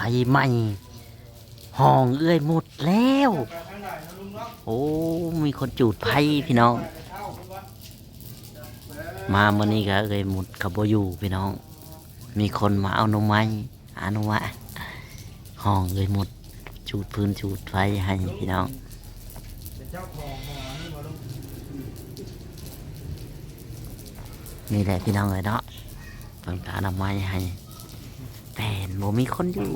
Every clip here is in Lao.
ໄຟໄໝ້ຫ້ອງເອື້ອຍໝົດແລ້ວ. ໂອ້ ມີຄົນຈູດໄຟພີ່ນ້ອງ. ມາມື້ນີ້ກໍເອື້ອຍໝົດກໍບໍ່ຢູ່ພີ່ນ້ອງ. ມີຄົນມາເອົາໜໍ່ໄມ້ ອານຸວະ ຫ້ອງເອື້ອຍໝົດ ຈູດຟືນຈູດໄຟໃຫ້ພີ່ນ້ອງ. ນີ້ແຫຼະພີ່ນ້ອງເອີຍເນາະ ເພິ່ນກໍອະນາໄມໃຫ້ ແຕ່ບໍ່ມີຄົນຢູ່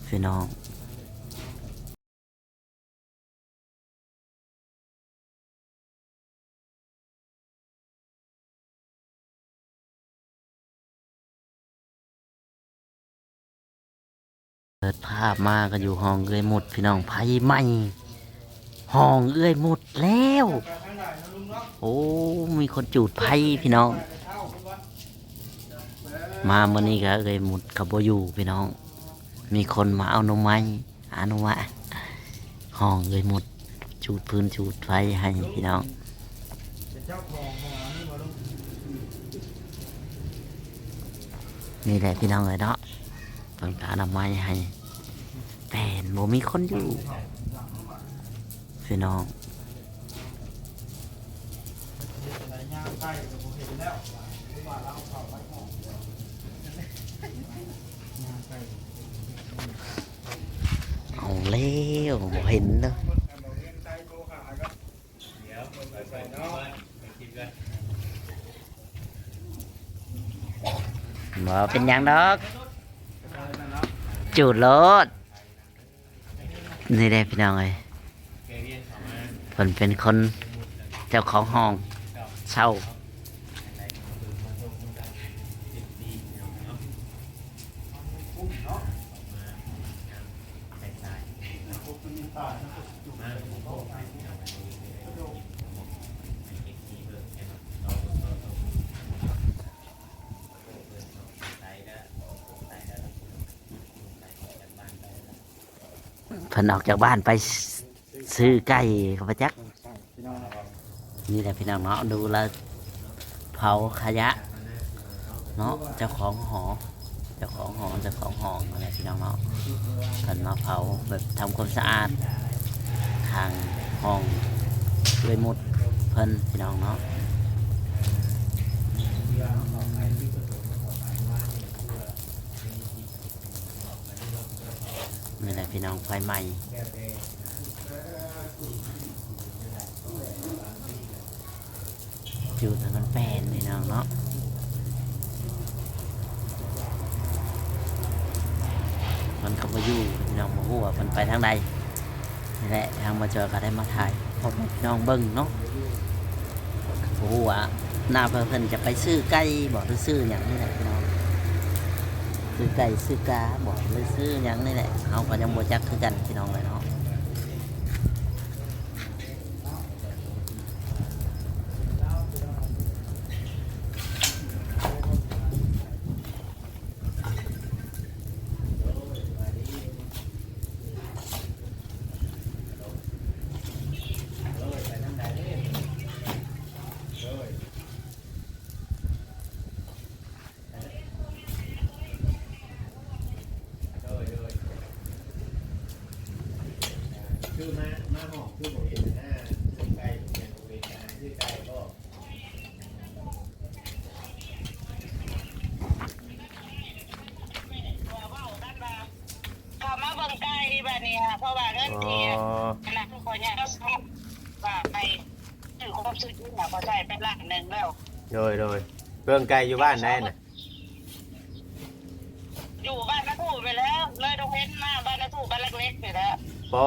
ພີ່ນ້ອງ. ເປີດພາບມາກໍຢູ່ຫ້ອງເອື້ອຍໝົດພີ່ນ້ອງ. ໄຟໄໝ້ຫ້ອງເອື້ອຍໝົດແລ້ວ. ໂອ້ ມີຄົນຈູດໄຟພີ່ນ້ອງ. ມາມື້ນີ້ກໍເອື້ອຍໝົດກໍບໍ່ຢູ່ພີ່ນ້ອງ. ມີຄົນມາເອົາໜໍ່ໄມ້ ອານຸວະ ຫ້ອງເອື້ອຍໝົດ ຈູດຟືນຈູດໄຟໃຫ້ພີ່ນ້ອງ. ນີ້ແຫຼະພີ່ນ້ອງເອີຍເນາະ ເພິ່ນກໍອະນາໄມໃຫ້ ແຕ່ບໍ່ມີຄົນຢູ່ພີ່ນ້ອງ. ເອົາແລ້ວ ບໍ່ເຫັນເນາະ. ບໍ່ເປັນຫຍັງດອກ ຈູດໂລດ. ນີ້ເດ້ພີ່ນ້ອງເອີຍ ເພິ່ນເປັນຄົນເຈົ້າຂອງຫ້ອງເຊົ່າ. ເພິ່ນອອກຈາກບ້ານໄປຊື້ໄກ່ກໍບໍ່ຈັກ. ນີ້ແຫຼະພີ່ນ້ອງເນາະ ດູລະເຜົາຂະຫຍະເນາະ ເຈົ້າຂອງຫໍ ເຈົ້າຂອງຫໍ ເຈົ້າຂອງຫ້ອງນັ້ນແຫຼະພີ່ນ້ອງເນາະ. ເພິ່ນມາເຜົາແບບທຳຄວາມສະອາດຂ້າງຫ້ອງເອື້ອຍໝົດເພິ່ນພີ່ນ້ອງເນາະ. ນີ້ແຫຼະພີ່ນ້ອງ ໄຟໄໝ້ ຈູດໃຫ້ມັນແປນພີ່ນ້ອງເນາະ. ມັນກໍບໍ່ຢູ່ພີ່ນ້ອງ ບໍ່ຮູ້ວ່າເພິ່ນໄປທາງໃດ. ນີ້ແຫຼະ ທາງບ່າວຈອຍກໍໄດ້ມາຖ່າຍໃຫ້ພໍ່ແມ່ພີ່ນ້ອງເບິ່ງເນາະ. ບໍ່ຮູ້ວ່າໜ້າເພິ່ນ ເພິ່ນຈະໄປຊື້ໄກ່ບໍ ຫຼືຊື້ຫຍັງນີ້ແຫຼະພີ່ນ້ອງ ຊື້ໄກ່ຊື້ກາບໍ ຫຼືຊື້ຫຍັງນີ້ແຫຼະ ເຮົາກໍຍັງບໍ່ຈັກຄືກັນພີ່ນ້ອງເອີຍເນາະ. ຄືມາ ມາຫ້ອງຄືບໍ່ເຫັນນະ ຊື້ໄກ່ ບໍ່ແມ່ນບໍ່ເຫັນນະ ຊື້ໄກ່ບໍ່? ເຂົ້າມາເບິ່ງໄກ່ບາດນີ້ ເພາະວ່າເງິນທີ່ ອໍ ອັນນັ້ນ ຂ້ອຍຍາກ ວ່າໄປຊື້ຄອບຊື້ຈິນນະ ຂ້ອຍໃຊ້ໄປລ້ານໜຶ່ງແລ້ວ. ໂດຍ ໂດຍ ເບິ່ງໄກ່ຢູ່ບ້ານໃດນະ? ຢູ່ບ້ານນາທູບນີ້ແຫຼະ ເລີຍດົງເຫັນມາບ້ານນາທູບ ບ້ານຫຼັກເລັກນີ້ແຫຼະ. ໂອ້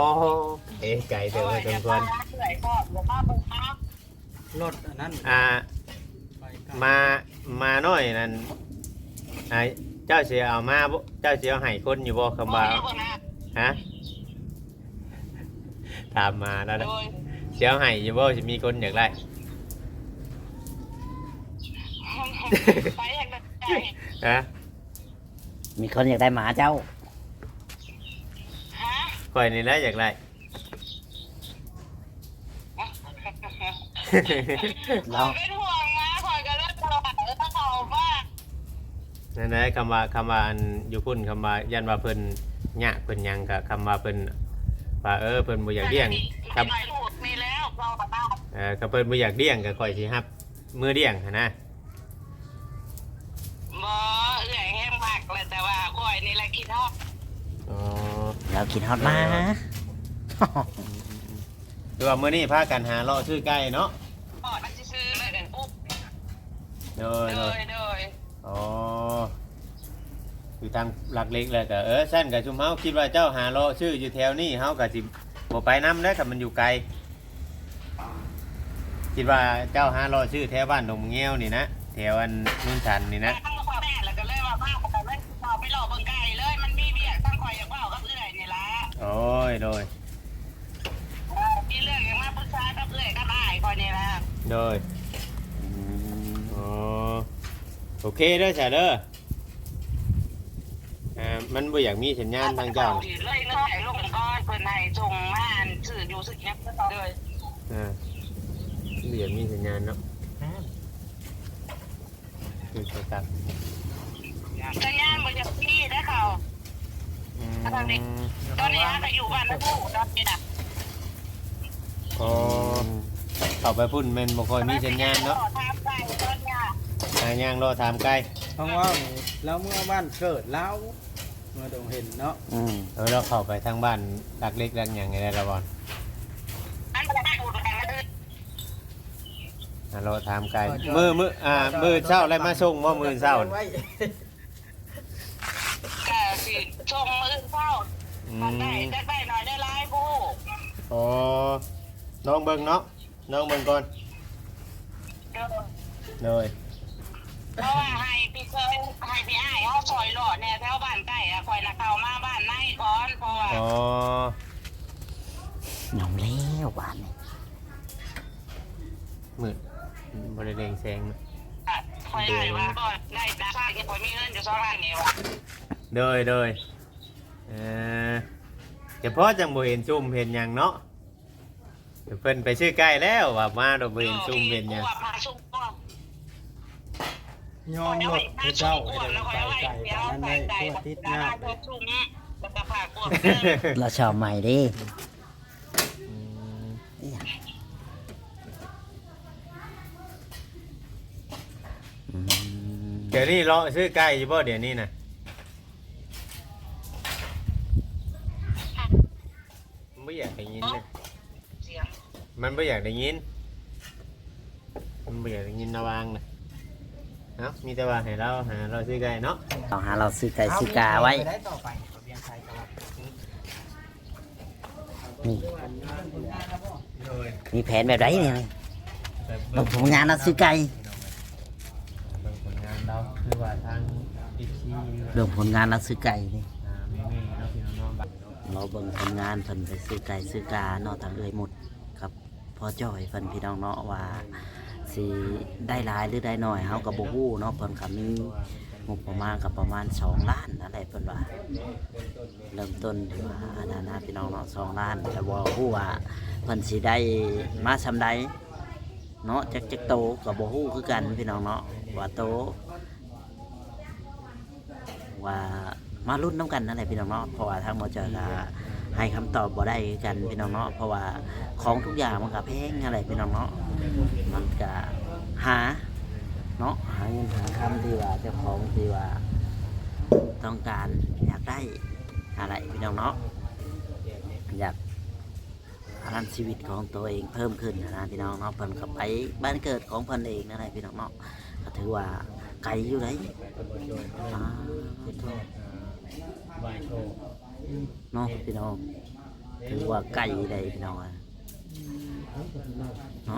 ເອ ໄກເຕີບເລີຍສົມຄວນ. ເອື້ອຍຊອບບໍ່ມາເບິ່ງນະ ລົດອັນນັ້ນ ອ່າ ໄປໄກ ມາ ໝານ້ອຍນັ້ນ ອ່າ ເຈົ້າຊິເອົາມາບໍ່? ເຈົ້າຊິເອົາໃຫ້ຄົນຢູ່ບໍ່? ຄຳວ່າ ໂອ້ຍ ບໍ່ນະ ຮະ? ຖາມມາແລ້ວນະ ໂດຍ ຊິເອົາໃຫ້ຢູ່ບໍ່? ຊິມີຄົນຢາກໄດ້ ໃຜຢາກໄດ້ ຮະ? ມີຄົນຢາກໄດ້ໝາເຈົ້າ ຮະ? ຂ້ອຍນີ້ແຫຼະຢາກໄດ້ ເນາະ ເປັນຫ່ວງໝາ ຂ້ອຍກໍເລີຍໂທຫາເຂົາວ່າ ນັ້ນແຫຼະ ຄຳວ່າ ຄຳວ່າອັນຢູ່ພຸ້ນ ຄຳວ່າຢ້ານວ່າເພິ່ນຍາກເພິ່ນຫຍັງ ກະຄຳວ່າເພິ່ນວ່າ ເອີ ເພິ່ນບໍ່ຢາກລ້ຽງ ກັບ ນີ້ແຫຼະ ເວົ້າກັບເຮົາ ເອີ ຄັນເພິ່ນບໍ່ຢາກລ້ຽງ ກະຂ້ອຍຊິຮັບມືລ້ຽງຫັ້ນນະ. ບໍ່ ເອື້ອຍແຮງມັກແຫຼະ ແຕ່ວ່າຂ້ອຍນີ້ແຫຼະຄິດຮອດ. ອໍ ລາວຄິດຮອດມາ ເອີ ອືມໆໆ ຄືວ່າມື້ນີ້ພາກັນຫາເລາະຊື້ໄກ່ເນາະ. ຮອດມັນຊິຊື້ເລີຍກັນປຸບ. ໂດຍ ໂດຍ ໂດຍ ອໍ ຢູ່ທາງຫຼັກເຫຼັກແລ້ວກະ ເອີ ຊັ້ນກະຊຸມເຮົາຄິດວ່າເຈົ້າຫາເລາະຊື້ຢູ່ແຖວນີ້ ເຮົາກະຊິບໍ່ໄປນຳແຫຼະ ຄັນມັນຢູ່ໄກ. ຄິດວ່າເຈົ້າຫາເລາະຊື້ແຖວບ້ານດົງແງວນີ້ນະ ແຖວອັນໂນນສັນນີ້ນະ. ແມ່ນ ແລ້ວກະເລີຍວ່າພາກັນເລີຍ ເຂົ້າໄປເລາະເບິ່ງໄກ່ເລີຍ ມັນມີວຽກ ທາງຂ້ອຍຢາກເວົ້າກັບເອື້ອຍນີ້ລະ. ໂອ້ຍ ໂດຍ ເອີ ມີເລື່ອງຫຍັງມາປຶກສາກັບເອື້ອຍກັບອ້າຍຂ້ອຍນີ້ລະ. ໂດຍ ອືມ ອໍ ໂອເຄເດີ ຊະເດີ ອ່າ ມັນບໍ່ຢາກມີສັນຍານທາງເຈົ້າ ເລີຍເງິນໃຫ້ລົງກ່ອນ ເພິ່ນໃຫ້ສົ່ງມາອັນຊື້ຢູ່ຊື້ຫຍັງເລີຍ ອ່າ ບໍ່ຢາກມີສັນຍານເນາະ. ຄືຄືກັນ ສັນຍານບໍ່ຢາກມີເດ້ເຂົາ. ອືມ ຕອນນີ້ ຕອນນີ້ຫາກະຢູ່ບ້ານນະພູຕອນນີ້ນະ. ອໍ ເຂົ້າໄປພຸ້ນແມ່ນບໍ່ຄ່ອຍມີສັນຍານເນາະ ຖາມໄກ່ຕອນນີ້ຫາຍ່າງເລາະຖາມໄກ່. ເພາະວ່າລາວເມືອບ້ານເກີດລາວ ເມືອດົງເຫັນເນາະ. ອືມ ເອີ ລາວເຂົ້າໄປທາງບ້ານຫຼັກເຫຼັກຫຼັກຫຍັງນີ້ແຫຼະລະບ່ອນ ອ່າ ເລາະຖາມໄກ່. ມື້ ມື້ ອ່າ ມື້ເຊົ້າແລ້ວມາສົ່ງບໍ່ ມື້ເຊົ້າ? ກະຊິສົ່ງມື້ອື່ນເຊົ້າ. ອືມ ຄັນໄດ້ ຈັກໄດ້ໜ້ອຍໄດ້ຫຼາຍບໍ່ຮູ້. ອໍ ລອງເບິ່ງເນາະ ລອງເບິ່ງກ່ອນ. ໂດຍ ໂດຍ ເພາະວ່າໃຫ້ພີ່ເຄີຍ ໃຫ້ພີ່ອ້າຍເຮົາຊ່ອຍເລາະແດ່ແຖວບ້ານໃກ້ອະ ຂ້ອຍນະເຂົ້າມາບ້ານໃນກ່ອນ ເພາະວ່າ ອໍ ນອນແລ້ວບາດນີ້ ມືດ ບໍ່ໄດ້ເລັ່ງແສງ. ຂ້ອຍໄດ້ວ່າບໍ່ໄດ້ນະ ຂ້ອຍມີເງິນຢູ່ສອງລ້ານນີ້ວ່າ. ໂດຍ ໂດຍ ເອີ ຈະພໍຈັ່ງບໍ່ເຫັນຊຸມເຫັນຫຍັງເນາະ. ເພິ່ນໄປຊື້ໄກ່ແລ້ວວ່າ ມາໂດຍບໍ່ເຫັນຊຸມເຫັນຫຍັງ. ຍອມລົດເຂົາເຈົ້າໃຫ້ໄປໄກປານນັ້ນໄດ້ ຕົວຕິດຍາກເລີຍ. ລາວຊາວໃໝ່ເດ້. ອືມ ອີຫຍັງ ອືມ ດຽວນີ້ເລາະຊື້ໄກ່ຢູ່ບໍ່ ດຽວນີ້ນະ? ມັນບໍ່ຢາກໄດ້ຍິນນະ ມັນບໍ່ຢາກໄດ້ຍິນ ມັນບໍ່ຢາກໄດ້ຍິນລະຫວ່າງນະ. ເອົ້າ ມີແຕ່ວ່າໃຫ້ລາວຫາເລາະຊື້ໄກ່ເນາະ ເອົາ ຫາເລາະຊື້ໄກ່ຊື້ກາໄວ້. ນີ້ ມີແຜນແບບໃດນີ້? ເບິ່ງຜົນງານລາວຊື້ໄກ່ ເບິ່ງຜົນງານລາວ ຄືວ່າທາງເອັຟຊີ ເບິ່ງຜົນງານລາວຊື້ໄກ່ນີ້ ອ່າ ແມ່ໆເນາະ ພີ່ນ້ອງເນາະ. ເຮົາເບິ່ງຜົນງານເພິ່ນໄປຊື້ໄກ່ຊື້ກາເນາະ ທາງເອື້ອຍມຸດກັບພໍ່ຈ້ອຍເພິ່ນ ພີ່ນ້ອງເນາະ ວ່າຊິໄດ້ຫຼາຍຫຼືໄດ້ໜ້ອຍ ເຮົາກໍບໍ່ຮູ້ເນາະ. ເພິ່ນກໍມີງົບປະມານກໍປະມານສອງລ້ານນັ້ນແຫຼະ ເພິ່ນວ່າ ເລີ່ມຕົ້ນທີ່ວ່າອັນນັ້ນນະ ພີ່ນ້ອງເນາະ ສອງລ້ານ ແຕ່ບໍ່ຮູ້ວ່າເພິ່ນຊິໄດ້ມາສ່ຳໃດເນາະ ຈັກ ຈັກໂຕກໍບໍ່ຮູ້ຄືກັນ ພີ່ນ້ອງເນາະ ວ່າໂຕ ວ່າມາລຸ້ນນຳກັນນັ້ນແຫຼະ ພີ່ນ້ອງເນາະ ເພາະວ່າທາງບໍ່ຈ່ອຍກໍໃຫ້ຄຳຕອບບໍ່ໄດ້ຄືກັນ ພີ່ນ້ອງເນາະ ເພາະວ່າຂອງທຸກຢ່າງມັນກໍແພງຫັ້ນແຫຼະ ພີ່ນ້ອງເນາະ. ມັນກໍຫາເນາະ ຫາເງິນຫາຄຳທີ່ວ່າເຈົ້າຂອງທີ່ວ່າຕ້ອງການຢາກໄດ້ຫັ້ນແຫຼະ ພີ່ນ້ອງເນາະ ຢາກ ອັນນັ້ນຊີວິດຂອງຕົວເອງເພີ່ມຂຶ້ນນະ ພີ່ນ້ອງເນາະ. ເພິ່ນກໍໄປບ້ານເກີດຂອງເພິ່ນເອງນັ້ນແຫຼະ ພີ່ນ້ອງເນາະ ກໍຖືວ່າໄກຢູ່ໃດ໋ ອ່າ ເນາະ ພີ່ນ້ອງ ຖືວ່າໄກໃດ໋ ພີ່ນ້ອງເນ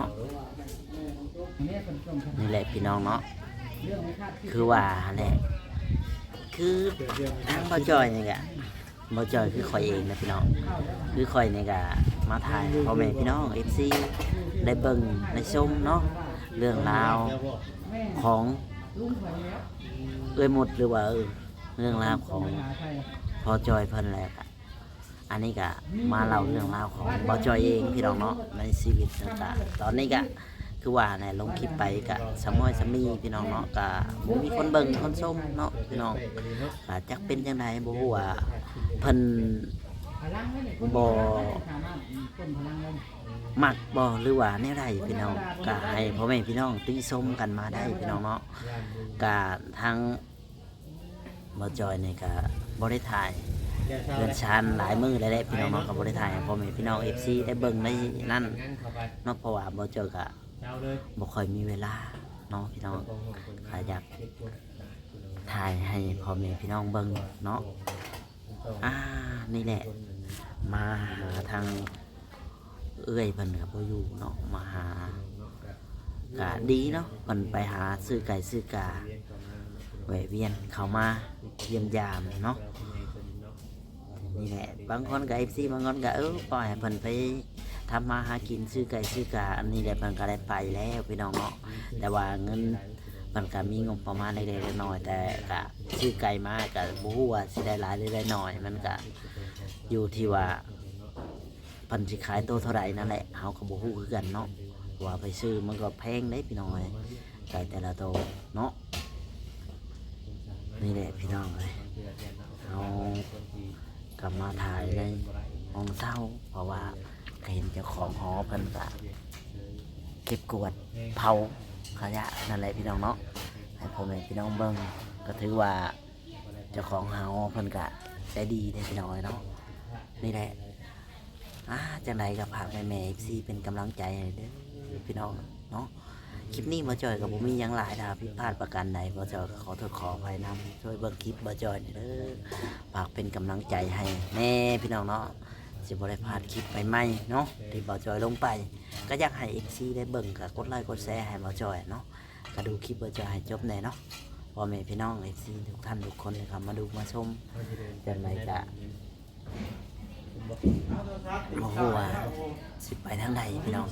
າະ. ນີ້ແຫຼະ ພີ່ນ້ອງເນາະ ຄືວ່າຫັ້ນແຫຼະ ຄືທາງບ່າວຈ່ອຍນີ້ກະ ບ່າວຈ່ອຍຄືຂ້ອຍເອງນະພີ່ນ້ອງ ຄືຂ້ອຍນີ້ກະມາຖ່າຍໃຫ້ພໍ່ແມ່ພີ່ນ້ອງເອັຟຊີໄດ້ເບິ່ງໄດ້ຊົມເນາະ ເລື່ອງລາວຂອງເອື້ອຍມຸດ ຫຼືວ່າ ເອີ ເລື່ອງລາວຂອງພໍ່ຈ່ອຍເພິ່ນແຫຼະ. ອັນນີ້ກະມາເລົ່າເລື່ອງລາວຂອງບ່າວຈ່ອຍເອງພີ່ນ້ອງເນາະ ໃນຊີວິດເພິ່ນກະ ຕອນນີ້ກະ ຄືວ່າແຫຼະ ລົງຄລິບໄປກະຊຳມອຍຊຳມີພີ່ນ້ອງເນາະ ກະບໍ່ມີຄົນເບິ່ງຄົນຊົມເນາະພີ່ນ້ອງ ກະຈັກເປັນຈັ່ງໃດ ບໍ່ຮູ້ວ່າເພິ່ນບໍ່ມັກບໍ່ ຫຼືວ່າແນວໃດພີ່ນ້ອງ ກະໃຫ້ພໍ່ແມ່ພີ່ນ້ອງຕິຊົມກັນມາໄດ້ພີ່ນ້ອງເນາະ ກະທາງ ບໍ່ຈ່ອຍນີ້ກະບໍ່ໄດ້ຖ່າຍເຮືອນຊານຫຼາຍມື້ແລ້ວແຫຼະພີ່ນ້ອງເນາະ ກະບໍ່ໄດ້ຖ່າຍໃຫ້ພໍ່ແມ່ພີ່ນ້ອງເອັຟຊີໄດ້ເບິ່ງໄດ້ນັ້ນເນາະ ເພາະວ່າບໍ່ຈ່ອຍກະບໍ່ຄ່ອຍມີເວລາເນາະພີ່ນ້ອງ ກະຢາກຖ່າຍໃຫ້ພໍ່ແມ່ພີ່ນ້ອງເບິ່ງເນາະ. ອ່າ ນີ້ແຫຼະ ມາຫາທາງ ເອື້ອຍເພິ່ນກະບໍ່ຢູ່ເນາະ ມາຫາ ກະດີເນາະ ເພິ່ນໄປຫາຊື້ໄກ່ຊື້ກາ ແວະວຽນເຂົ້າມາຢ້ຽມຢາມເນາະ ນີ້ແຫຼະ ບາງຄົນກະເອັຟຊີ ບາງຄົນກະ ເອີ ປ່ອຍໃຫ້ເພິ່ນໄປທຳມາຫາກິນ ຊື້ໄກ່ຊື້ກາ ອັນນີ້ແຫຼະ ເພິ່ນກະໄດ້ໄປແລ້ວພີ່ນ້ອງເນາະ ແຕ່ວ່າເງິນເພິ່ນກະມີງົບປະມານເລັກໆນ້ອຍໆ ແຕ່ກະຊື້ໄກ່ມາກະບໍ່ຮູ້ວ່າຊິໄດ້ຫຼາຍຫຼືໄດ້ໜ້ອຍ ມັນກະຢູ່ທີ່ວ່າ ເພິ່ນຊິຂາຍໂຕເທົ່າໃດນັ້ນແຫຼະ ເຮົາກໍບໍ່ຮູ້ຄືກັນເນາະ ເພາະວ່າໄປຊື້ມັນກໍແພງເດ້ພີ່ນ້ອງເອີຍ ໄກ່ແຕ່ລະໂຕເນາະ ນີ້ແຫຼະພີ່ນ້ອງເອີຍ ເຮົາກໍມາຖ່າຍໃນຫ້ອງເຊົ່າ ເພາະວ່າກໍເຫັນເຈົ້າຂອງຫໍເພິ່ນກໍເກັບກວາດເຜົາຂະຫຍະນັ້ນແຫຼະພີ່ນ້ອງເນາະ ໃຫ້ພໍ່ແມ່ພີ່ນ້ອງເບິ່ງ ກໍຖືວ່າ ເຈົ້າຂອງເຮົາເພິ່ນກະໃຈດີເດ້ພີ່ນ້ອງເອີຍເນາະ ນີ້ແຫຼະ ອ່າ ຈັ່ງໃດກໍຝາກແມ່ໆເອັຟຊີເປັນກຳລັງໃຈໃຫ້ເດີພີ່ນ້ອງເນາະ ຄລິບນີ້ບໍ່ຈ່ອຍກໍບໍ່ມີຫຍັງຫຼາຍ ຖ້າຜິດພາດປະການໃດ ບໍ່ຈ່ອຍກໍຂໍໂທດຂໍອະໄພນຳ ຊ່ວຍເບິ່ງຄລິບບໍ່ຈ່ອຍແດ່ເດີ ຝາກເປັນກຳລັງໃຈໃຫ້ແດ່ພີ່ນ້ອງເນາະ ຊິບໍ່ໄດ້ພາດຄລິບໃໝ່ໆເນາະ ທີ່ບໍ່ຈ່ອຍລົງໄປ ກໍຢາກໃຫ້ເອັຟຊີໄດ້ເບິ່ງ ກໍກົດໄລກົດແຊໃຫ້ບໍ່ຈ່ອຍເນາະ ກໍດູຄລິບບໍ່ຈ່ອຍໃຫ້ຈົບແດ່ເນາະ ພໍ່ແມ່ພີ່ນ້ອງເອັຟຊີທຸກທ່ານທຸກຄົນທີ່ເຂົ້າມາດູມາຊົມ ຈັ່ງໃດກະບໍ່ຮູ້ວ່າຊິໄປທາງໃດພີ່ນ້ອງ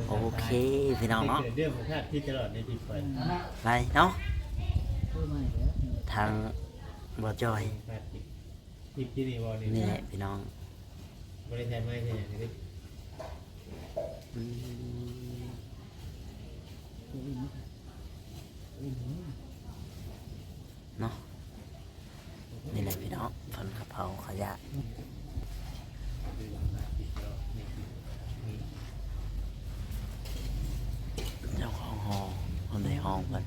ໂອເຄພີ່ນ້ອງເນາະ ໄປເນາະ ທາງບໍ່ຈ່ອຍ ນີ້ແຫຼະພີ່ນ້ອງ ບໍ່ໄດ້ໃຊ້ໄມ້ໃຊ້ຫຍັງເດ້ ອືມ ເນາະ ນີ້ແຫຼະພີ່ນ້ອງ ເພິ່ນກະເຜົາຂະຫຍະ ເຈົ້າຂອງຫໍ ເພິ່ນໃນຫ້ອງເພິ່ນ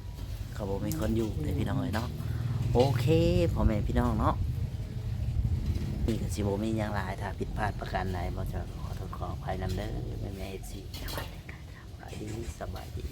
ກໍບໍ່ມີຄົນຢູ່ເດ້ພີ່ນ້ອງເອີຍເນາະ ໂອເຄພໍ່ແມ່ພີ່ນ້ອງເນາະ ນີ້ກໍຊິບໍ່ມີຫຍັງຫຼາຍ ຖ້າຜິດພາດປະການໃດ ບໍ່ຈອຍກໍຂໍໂທດຂໍອະໄພນຳເດີ ແມ່ໆເອັຟຊີ ສະບາຍດີ ສະບາຍດີ.